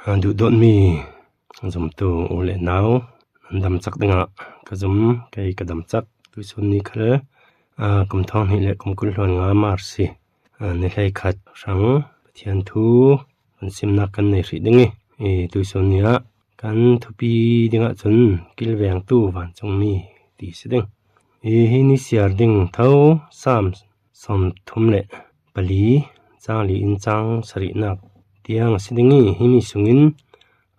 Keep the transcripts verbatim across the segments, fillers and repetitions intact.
A, duhdawtmi zumtu u le nau, an damchak dingah ka zum, kei ka damchak. Tuisun ni khal, a, kum thawng hnih le kum kul hluan nga March, a, ni hleikhat hrang Pathian thu kan simnak kan nei hrih ding i, i, tuisun ni ah kan thupi dingah cun kilvengtu vancungmi ti si ding. I, hi ni siar ding tho Sam sawmthum le pali, cang li in cang sarihnak tiang a si ding i, himi sungin,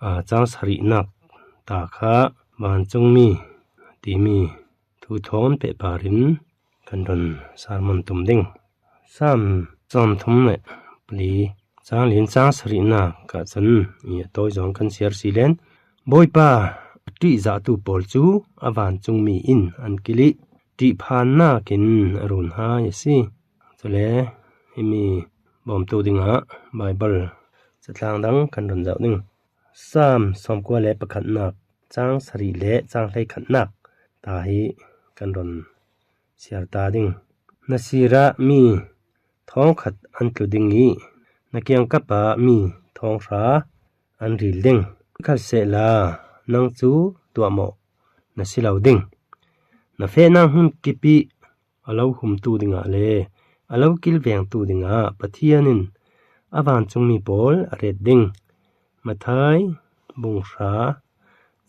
a, cang sarihnak ta kha vancungmi timi thu thawn pehpar in kan run sermon tum ding. Sam sawmthum le pali, cang li in cang sarihnak ah cun i a tawi zawng kan siar si len, Bawipa a ṭihzahtu pawl cu a vancungmi in an kilh i ṭihphannak in a run hai a si. Cule himi bawmtu dingah Baibal catlang dang kan run zoh ding. Sam sawmkua le pakhatnak, cang sarih le cang hleikhatnak ta hi kan run siar ta ding. Na sirah mi thawngkhat an tlu ding i na kiangkap ah mi thawng hra an ril ding. Khat sehla nang cu tuahmawh na si lo ding. Na fehnak hmun kip i a lo humtu dingah le a lo kilvengtu dingah Pathian in a vancungmi pawl a ret ding. Matthai bung hra,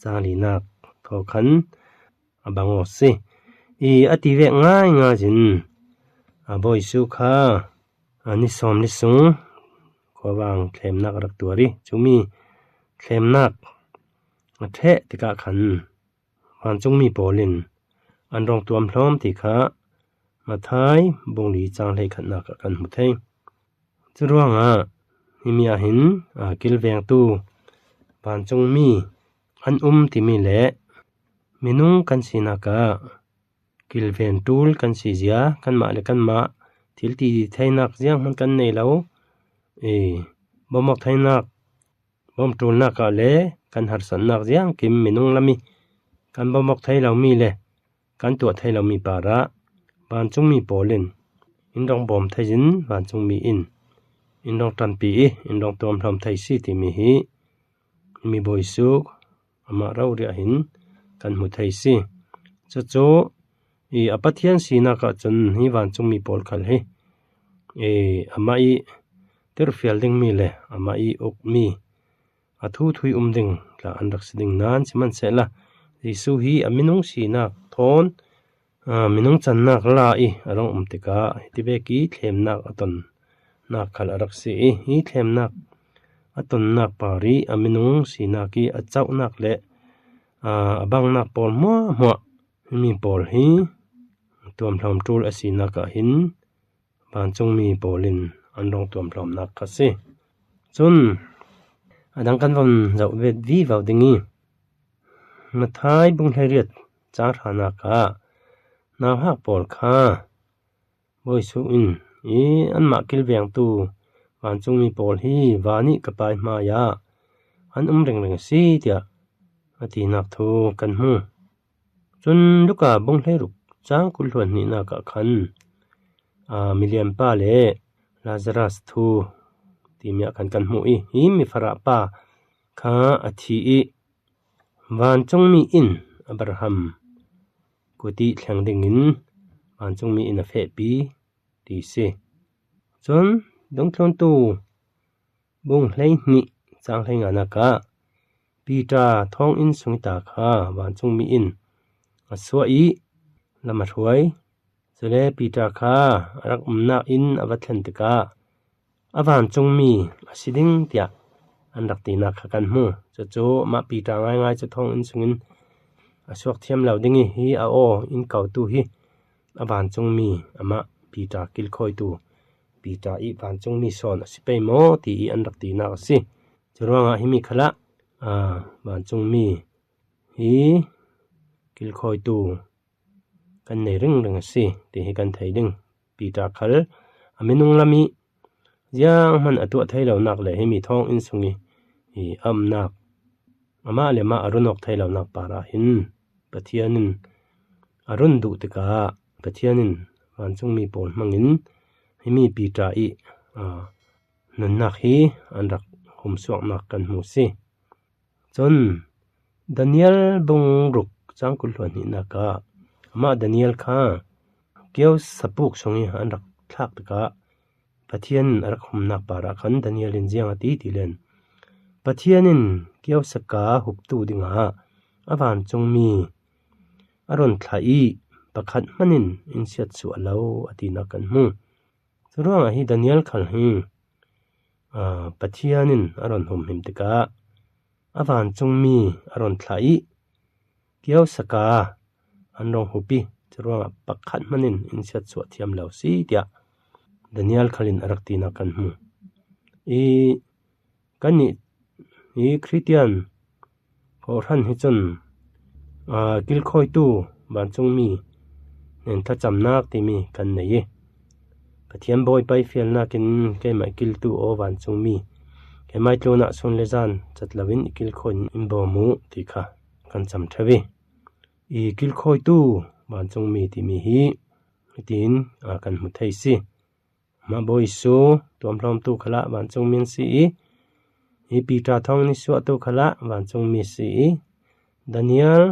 cang linak thaw khan a bang aw si. I a ti vek ngaingai in a Bawi Jesuh kha a ni sawm li sung khuavang thlemnak a rak tuar i, cumi thlemnak a ṭheh tikah khan vancungmi pawl in an rong tuamhlawm ti kha Matthai bung li cang hleikhatnak ah kan hmu thei. Curuangah himi ah hin, a, kilvengtu vancungmi an um timi le minung kan sinak ah kilven ṭul kan si zia, kanmah le kanmah thil ti theinak zianghman kan nei lo, i, bawmawk theinak, bawm ṭulnak ah le kan harsatnak ziangkim minung lam i kan bawmawk thei lomi le kan tuah thei lomi parah vancungmi pawl in in rong bawm thei in vancungmi in in rong ṭanpi i in rong tuamhlawm thei si timi hi mi Bawi Jesuh amah rori ah hin kan hmu thei si. Cucu i a Pathian sinak ah cun hi vancungmi pawl khal hi, i, amah i tirhfial dingmi le amah i ukmi a thu thui um ding tla an rak si ding nan sihmanhsehla, Jesuh hi a minung sinak thawn, a, minung cannak la i a rong um tikah hiti vek i thlemnak a tonnak khal a rak si i, hi thlemnak a tonnak par i a minung sinak i a cauhnak le, a, a bangnak pawl hmuahhmuah himi pawl hi tuamhlawm ṭul a sinak ah hin vancungmi pawl in an rong tuamhlawmnak kha si. Cun a dang kan von zoh vet vivo ding i, Matthai bung hleiriat cang hranak ah nauhak pawl kha Bawi Jesuh in i anmah kilvengtu vancungmi pawl hi van i ka Pai hmaiah an um ringring a si, tiah a tinak thu kan hmu. Cun Luka bung hleiruk cang kul hluan hnihnak ah khan, a, milianpa le Lazarus thu timi ah khan kan hmuh i, hi mifarah pa kha a thi i, vancungmi in Abraham kut i thleng dingin vancungmi in a fehpi ti si. Cun Dungthluntu bung hleihnih cang hleinganak ah Piter thawnginn sung i ta kha vancungmi in a suah i lam a hruai. Cule Piter kha a rak umnak inn a va thlen tikah a vancungmi a si ding tiah an rak tinak kha kan hmu. Cucu amah Piter ngaingai cu thawnginn sungin a suak thiam lo ding i, hi a aw in kotu hi a vancungmi, amah Piter kilkhawitu, Piter i vancungmi sawn a si pei maw ti i an rak tinak a si. Curuangah himi khalah, aa, vancungmi hi kilkhawitu kan nei ringring a si ti hi kan thei ding. Piter khal a minung lam i zianghman a tuah thei lonak le himi thawnginn sung i, i a umnak, amah le amah a run awk thei lonak parah hin Pathian in a run duh tikah Pathian in vancungmi pawl hmangin himi Piter i, aa, nunnak hi an rak humsuaknak kan hmu si. Cun Daniel bung ruk cang kul hluan hnihnak ah amah Daniel kha kiosa puk sung i an rak thlak tikah Pathian in a rak humnak parah khan Daniel in ziang a ti ti len, Pathian in kiosa ka huptu dingah a vancungmi a run thlah i pakhat hmanin in siatsuah lo a tinak kan hmu. Curuangah hi Daniel khal hi, aa, Pathian in a run humhim tikah a vancungmi a run thlah i kiosa ka an rung hup i curuangah pakhat hmanin in siatsuah thiam lo si tiah Daniel khal in a rak tinak kan hmu. I kannih hi Khristian kawhhran hi cun, aa, kilkhawitu vancungmi hnen thlacamnak timi kan nei i, Pathian Bawipa i fialnak in keimah i kiltu aw vancungmi, keimah i tlunah sun le zan cat loin i kilkhawi in in bawm uh ti kha kan cam ṭheu i, i kilkhawitu vancungmi timi hi hitin, aa, kan hmu thei si. Mah Bawi Jesuh tuamhlawmtu khalah vancungmi an si i, i Piter thawngin i suahtu khalah vancungmi si i, Daniel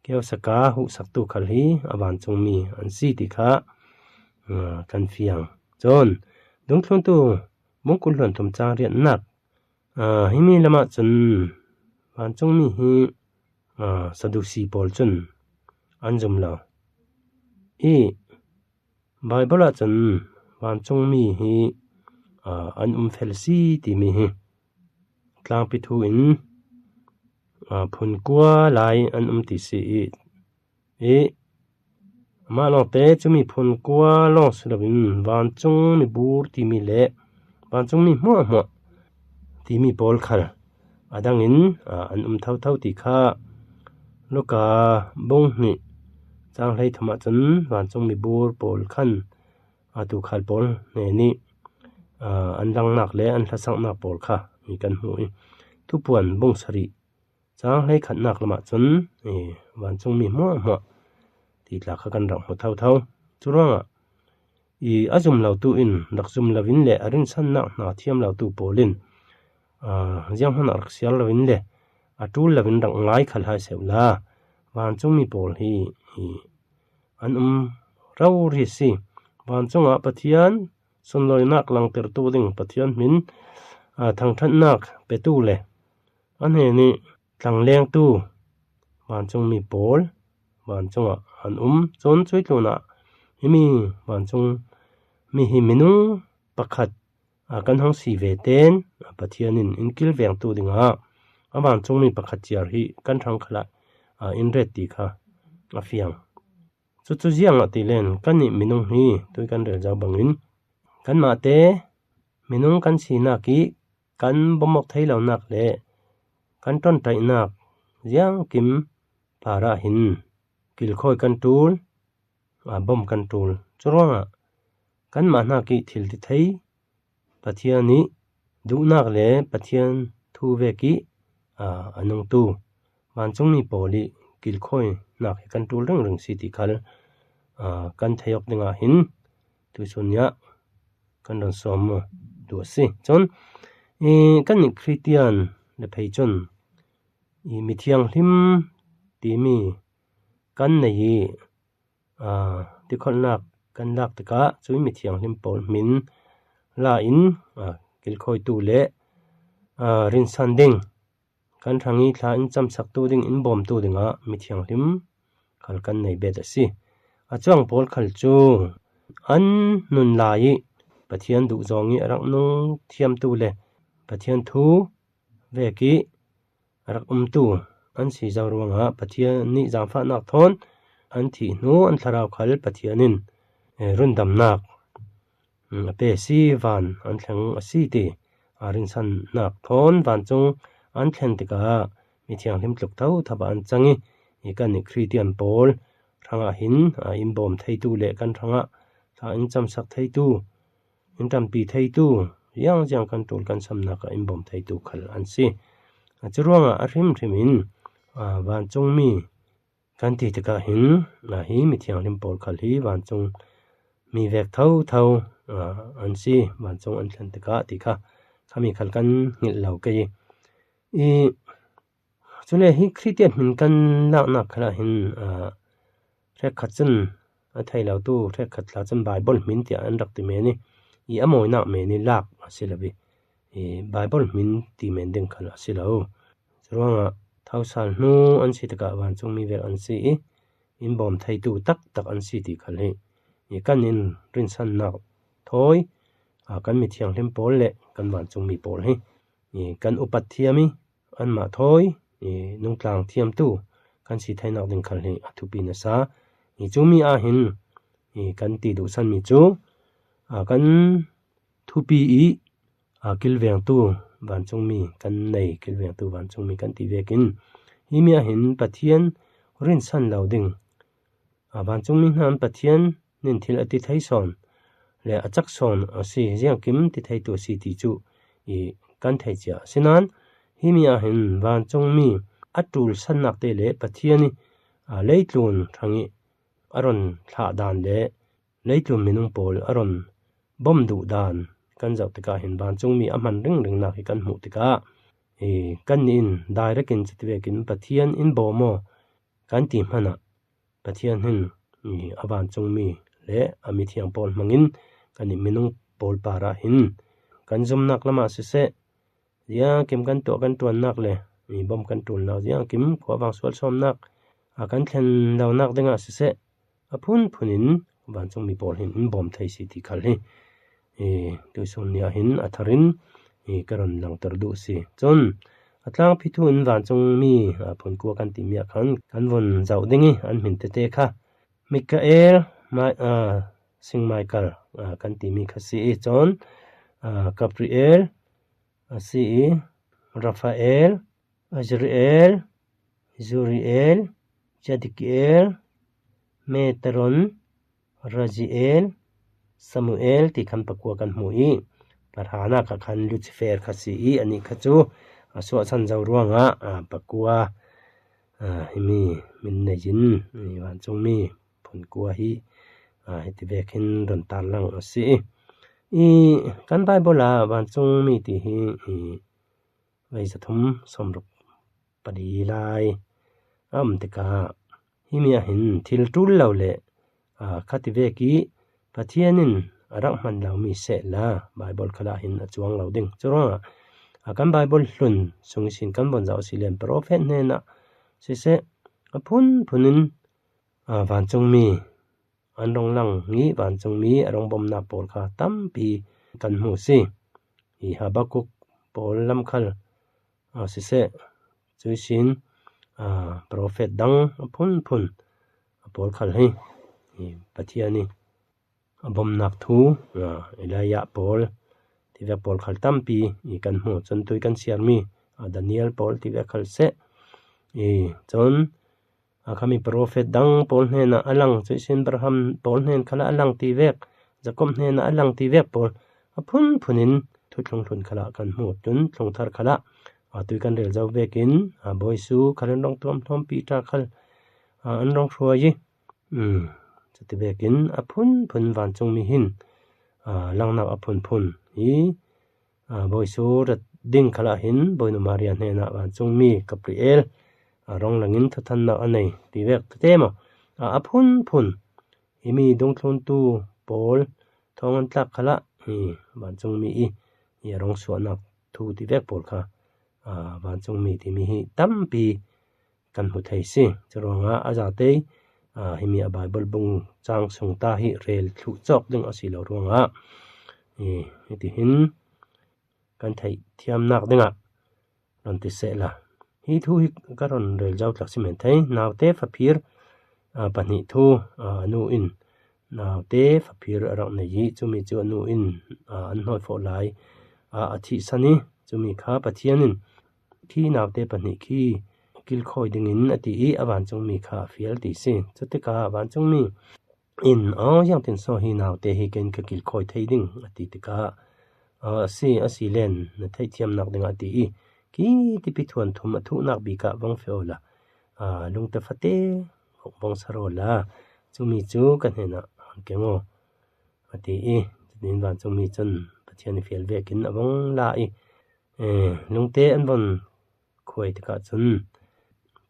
kiosa ka huhsaktu khal hi a vancungmi an si ti kha, aa, kan fiang. Cun dungthluntu bung kul hluan thum cang riatnak, aa, himi lamah cun vancungmi hi, aa, Sadusi pawl cun an zum lo i, Baibal ahcun vancungmi hi, aa, an um fel si timi hi tlangpi thu in, aa, phun kua lai an um ti si i, i mah lawngte cumi phun kua lawng si loin vancungmi bur timi le vancungmi hmuahhmuah timi pawl khal a dangin, aa, an um thotho ti kha Luka bung hnih cang hlei thum ahcun vancungmi bur pawl khan, aa, tuukhal pawl hnen i, aa, an langnak le an hlasaknak pawl kha mi kan hmu i, Thupuan bung sarih cang hlei khatnak lamah cun, i, vancungmi hmuahhmuah ti tla kha kan rak hmu thotho. Curuangah i a zum lotu in rak zum loin le a rinsannak hna thiam lotu pawl in, aa, zianghman ah rak siar loin le a ṭul loin rak ngai khal hai sehla, vancungmi pawl hi, hi an um rori si. Vancungah Pathian sunlawinak langtertu ding Pathian hmin, aa, thangṭhatnak petu le a hnen i tlanglengtu vancungmi pawl vancungah an um. Cun cuih tlunah himi vancungmi hi minung pakhat, aa, kan hong si ve tein, aa, Pathian in in kilvengtu dingah a vancungmi pakhat ciar hi kan hrang khalah, aa, in ret ti kha a fiang. Cucu ziangah ti len kannih minung hi tui kan rel zo bangin kanmahte minung kan sinak i kan bawmawk thei lonak le kan ṭonṭaihnak ziangkim parah hin kilkhawi kan ṭul, aa, bawm kan ṭul. Curuangah kanmah hnak i thil ti thei Pathian i duhnak le Pathian thu vek i, aa, a nungtu vancungmi pawl i kilkhawinak hi kan ṭul ringring si ti khal, aa, kan thei awk dingah hin tuihsun ni ah kan run sawm duh a si. Cun i kannih Khristian le phei cun i mithianghlim timi kan nei i, aa, tikholhnak kan lak tikah cuih mithianghlim pawl hmin la in, aa, kilkhawitu le, aa, rinsan ding kan hrang i thla in camsaktu ding in bawmtu dingah mithianghlim khal kan nei bet a si. A cuang pawl khal cu an nun lai i Pathian duhzawng i a rak nung thiamtu le Pathian thu vek i a rak umtu an si zo ruangah Pathian nih zaangfahnak thawn an thih hnu an thlarau khal Pathian in, eh, rundamnak, mm, a pe a si, van an thleng a si ti, a rinsannak thawn vancung an thlen tikah mithianghlim tluk thotho ah an cang i, i kannih Khristian pawl hrangah hin, aa, in bawm theitu le kan hrangah thla in camsak theitu, in ṭanpi theitu, ziangziang kan ṭul kan samnak ah in bawm theitu khal an si. Curuangah a hrimhrim in, aa, vancungmi kan ti tikah hin, aa, hi mithianghlim pawl khal hi vancungmi vek thotho, aa, an si, vancung an thlen tikah ti kha khami khal kan hngilh lo kei i. I, cule hi Khristian hmin kan laknak khalah hin, aa, hrekkhat cun a thei lo tu, hrekkhat tla cun Baibal hmin tiah an rak ti men i, i a mawinak men i lak a si lo i, i Baibal hmin ti men ding khal a si lo. Curuangah thosal hnu an si tikah vancungmi vek an si i, in bawm theitu taktak an si ti khal hi. I kan in rinsannak thawi, aa, kan mithianghlim pawl le kan vancungmi pawl hi, i kan upat thiam i, anmah thawi, i nungtlang thiamtu kan si theinak ding khal hi a thupi nasa. I cumi ah hin, i kan ti duhsanmi cu, aa, kan thupi i, aa, kilvengtu vancungmi kan nei, kilvengtu vancungmi kan ti vekin, himi ah hin Pathian rinsan lo ding, aa, vancungmi hna in Pathian nin thil a ti thei sawn le a cak sawn a si, ziangkim ti theitu a si ti cu i kan thei cia. Asinain himi ah hin vancungmi a ṭulsannak te le Pathian i, aa, leitlun hrang i a ron thlah dan le leitlun minung pawl a ron bawm duh dan kan zoh tikah hin vancungmi a hman ringringnak hi kan hmuh tikah, i, kannih in direct in cuti vekin Pathian in bawm aw kan ti hmanah Pathian hin, i, a vancungmi le a mithiang pawl hmangin kannih minung pawl parah hin kan zumnak lamah siseh, ziangkim kan tuah kan ṭuannak le i bawm kan ṭulnak, ziangkim khuavang sualsawmnak a kan thlen lonak dingah siseh, a phunphun in vancungmi pawl hin in bawm thei si ti khal hi, i, tuihsun ni ah hin a thar in, i, ka ron langter duh si. Cun a tlangpi thu in vancungmi, aa, phunkua kan timi ah khan kan vun zoh ding i an hmin tete kha Mikael, Mai-, aa, Sing Michael, aa, kan timi kha si i, cun, aa, Gabriel a si i, Raphael, Azriel, Zuriel, Jadikiel, Meteron, Raziel, Samuel ti khan pakua kan hmu i, pahranak ah khan Lucifer kha si i, anih kha cu a suahsan zo ruangah, aa, pakua, aa, himi min nei in, i vancungmi phunkua hi, aa, hiti vekin ron tarlang a si i. I kan Baibal ah vancungmi ti hi, i, vei zathum sawmruk pali lai a um tikah, himi ah hin thil ṭul lo le, aa, khati vek i Pathian in a rak hman lomi sehla Baibal khalah hin a cuang lo ding. Curuangah, aa, kan Baibal hlun sung ihsin kan von zoh a si len profet hnenah siseh, a phunphun in, aa, vancungmi an rung lang i vancungmi a rung bawmnak pawl kha tampi kan hmu si. I Habakuk pawl lam khal, aa, siseh, cuihsin, aa, profet dang a phunphun a pawl khal hi, i Pathian i a bawmnak thu, aa, Elijah pawl tivek pawl khal tampi i kan hmu. Cun tui kan siarmi, aa, Daniel pawl tivek khal seh, i cun, aa, khami profet dang pawl hnenah a lang, cuihsin Abraham pawl hnen khalah a lang tivek, Jakob hnenah a lang tivek pawl a phunphun in thuthlung hlun khalah kan hmu. Cun thlungthar khalah, aa, tui kan rel zo vekin, aa, Bawisu khal an rung tuamhlawm, Peter khal, aa, an rung hruai i, um, cuti vekin a phunphun vancungmi hin, aa, langnak a phunphun i, aa, Bawisu rat ding khalah hin Bawinu Maria hnenah vancungmi Gabriel, aa, rung langin thuthannak a nei tivek tete maw? Aa, a phunphun i mi dungthluntu pawl thawng an tlak khalah i vancungmi i, i a rung suahnak thu tivek pawl kha, aa, vancungmi timi hi tampi kan hmu thei si. Curuangah a zate, aa, himi a Baibal bung cang sung ta hi rel thluh cawk ding a si lo ruangah, i, hitihin kan theih thiamnak dingah ron ti sehla. Hi thu hi ka ron rel zo tlak si men thei. Naute faphir, aa, pahnih thu, aa, a nu in naute faphir a rak nei i, cumi cu a nu in, aa, an hnawi fawh lai, aa, a thihsan i, cumi kha Pathian in khi naute pahnih khi kilkhawi dingin a ti i, a vancungmi kha a fial ti si. Cutikah vancungmi in, aw, ziangtin saw hi naute hi ken ka kilkhawi thei ding a ti tikah, aa, a si, a si len na theihthiamnak dingah a ti i, khi tipi thuan thum a thuhnak bik ah vang feh awla, aa, lungte fate vang sar awla, cumi cu ka hnenah keng aw a ti i, cutin vancungmi cun Pathian i fial vekin a vang la i, eh, lungte an von khuai tikah cun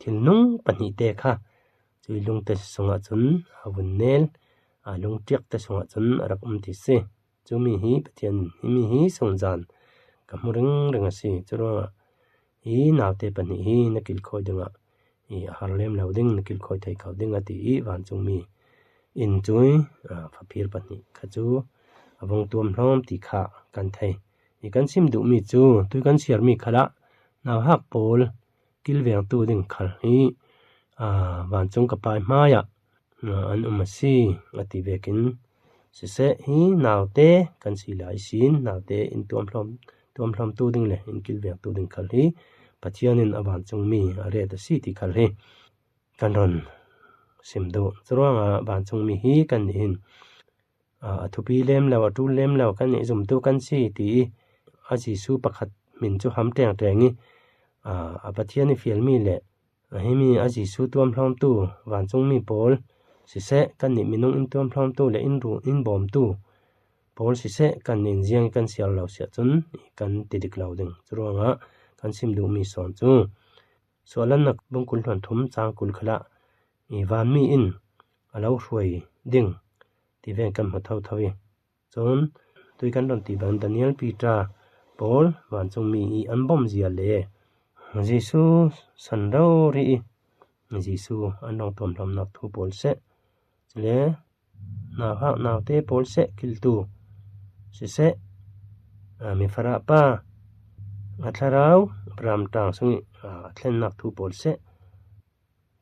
thilnung pahnihte kha cui lungte sungah cun a vun nel, a lungṭiakte sungah cun a rak um ti si. Cumi hi Pathian in himi hi sungzan ka hmu ringring a si. Curuangah hi naute pahnih hi na kilkhawi dingah i a har lem lo ding, na kilkhawi thei kho ding a ti i vancungmi in cui, a, faphir pahnih kha cu a vung tuamhlawm ti kha kan thei. I kan sim duhmi cu tui kan siarmi khalah nauhak pawl kilvengtu ding khal hi, a, vancung ka pai hmaiah, a, an um a si, a ti vekin siseh, hi naute kan si lai sin, naute in tuamhlawm, tuamhlawmtu ding le in kilvengtu ding khal hi Pathian in a vancungmi a ret a si ti khal hi kan rawn sim duh. Curuangah vancungmi hi kan nih in, a, a thupi lem lo, a ṭul lem lo kan nih zumtu kan si ti i a Jesu pakhat hmin cu ham ṭengṭeng i, a, a Pathian i fialmi le a himi a Jesu tuamhlawmtu vancungmi pawl siseh, kan nih minung in tuamhlawmtu le in ru, in bawmtu pawl siseh, kan nih in ziang i kan siar lo si ahcun i kan ti dik lo ding. Curuangah kan sim duhmi sawn cu Suahlannak bung kul hluan thum cang kul khalah i vanmi in a lo hruai ding ti ven kan hmu thotho i, cun tui kan rawn ti bang Daniel, Peter pawl vancungmi i an bawm zia le Jesu san rori i Jesu an rawn tuamhlawmnak thu pawl seh, cule nauhak naute pawl seh kiltu siseh, a, mi farah pa a thlarau ramtang sung i, a, a thlennak thu pawl seh,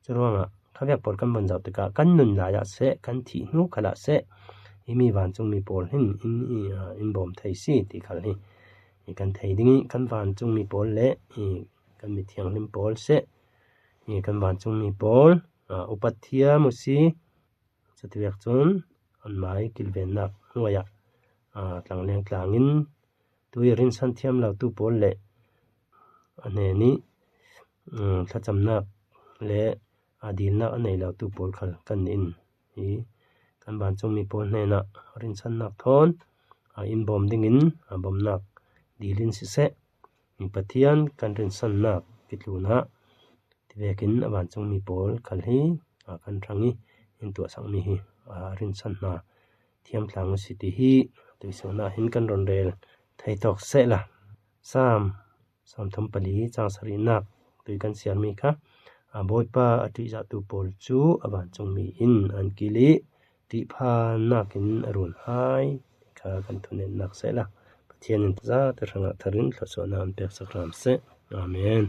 curuangah khavek pawl kan vun zoh tikah kan nun lai ah seh, kan thih hnu khalah seh, himi vancungmi pawl hin in, i, a, in bawm thei si ti khal hi i kan thei ding i kan vancungmi pawl le i kan mithianghlim pawl seh, i kan vancungmi pawl, a, upat thiam uh si. Cutivek cun anmai kilvennak hnuai ah, a, tlangleng tlangin tui rinsan thiam lotu pawl le a hnen i, um, thlacamnak le a dilnak a nei lotu pawl khal kan nih in hi kan vancungmi pawl hnenah rinsannak thawn, a, in bawm dingin a bawmnak dil in siseh, i Pathian kan rinsannak kitlunah tivekin a vancungmi pawl khal hi, a, kan hrang i in tuahsakmi hi, a, rinsan hna thiamtlang uh si ti hi tuihsun ah hin kan rawn rel thei tawk sehla. Sam sawmthum pali cang sarihnak tui kan siarmi kha, a, Bawipa a ṭihzahtu pawl cu a vancungmi in an kil i ṭihphannak in a run hai kha kan thunennak sehla. Pathian in zate hrangah tharin thluasuahnak an peksak hram seh. Amen.